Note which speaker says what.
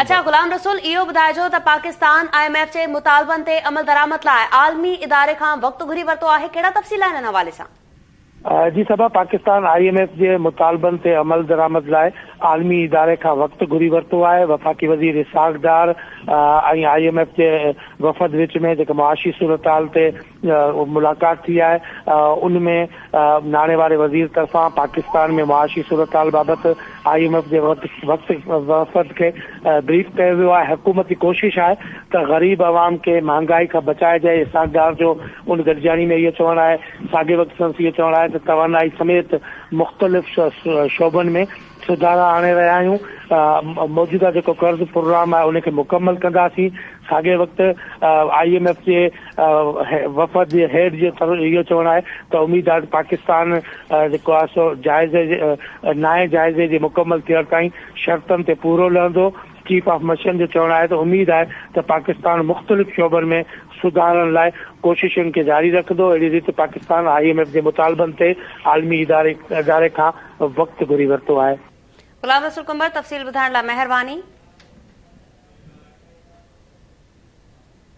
Speaker 1: اڇا غلام رسول اهو ٻڌائجو ته پاڪستان I M F جي مطالبن تي عملدرآمد لاء عالمي اداري کان وقت گهري ورتو آهي ڪهڙا تفصيل آهن ان حوالي سان؟
Speaker 2: جي صبا، پاڪستان I M F جي مطالبن تي عملدرآمد لاء عالمي اداري کان وقت گهري ورتو آهي، وفاقي وزير Ishaq Dar ۽ I M F جي وفد وچ ۾ جيڪا معاشي صورتحال تي ملاقات ٿي آهي ان ۾ ناڻي واري وزير طرفان پاڪستان ۾ معاشي صورتحال بابت I M F جي وفد کي بريف ڪيو ويو آهي، حڪومت جي ڪوشش آهي ته غريب عوام کي مهانگائي کان بچائجي، اسحاق ڊار جو ان گڏجاڻي ۾ اهو چوڻ آهي. ساڳئي وقت سندس اهو چوڻ آهي ته توانائي سميت مختلف شعبن ۾ سڌارا آڻي رهيا آهيون، موجوده جيڪو قرض پروگرام آهي ان کي مڪمل ڪنداسين، ساڳئي وقت I M F جي وفد جي هيڊ جو اهو چوڻ آهي ته اميد آهي ته پاڪستان جيڪو آهي سو جائزي نائين جائزي جي مڪمل ٿيڻ تائين شرطن تي پورو لهندو. چيف آف مشن جو چوڻ آهي ته اميد آهي ته پاڪستان مختلف شعبن ۾ سڌارن لاء ڪوششن کي جاري رکندو، اهڙي ريت پاڪستان I M F جي مطالبن تي عالمي اداري کان وقت گهري ورتو آهي.
Speaker 1: غلام رسول ڪنڀر تفصيل ٻڌائڻ لاء مهرباني.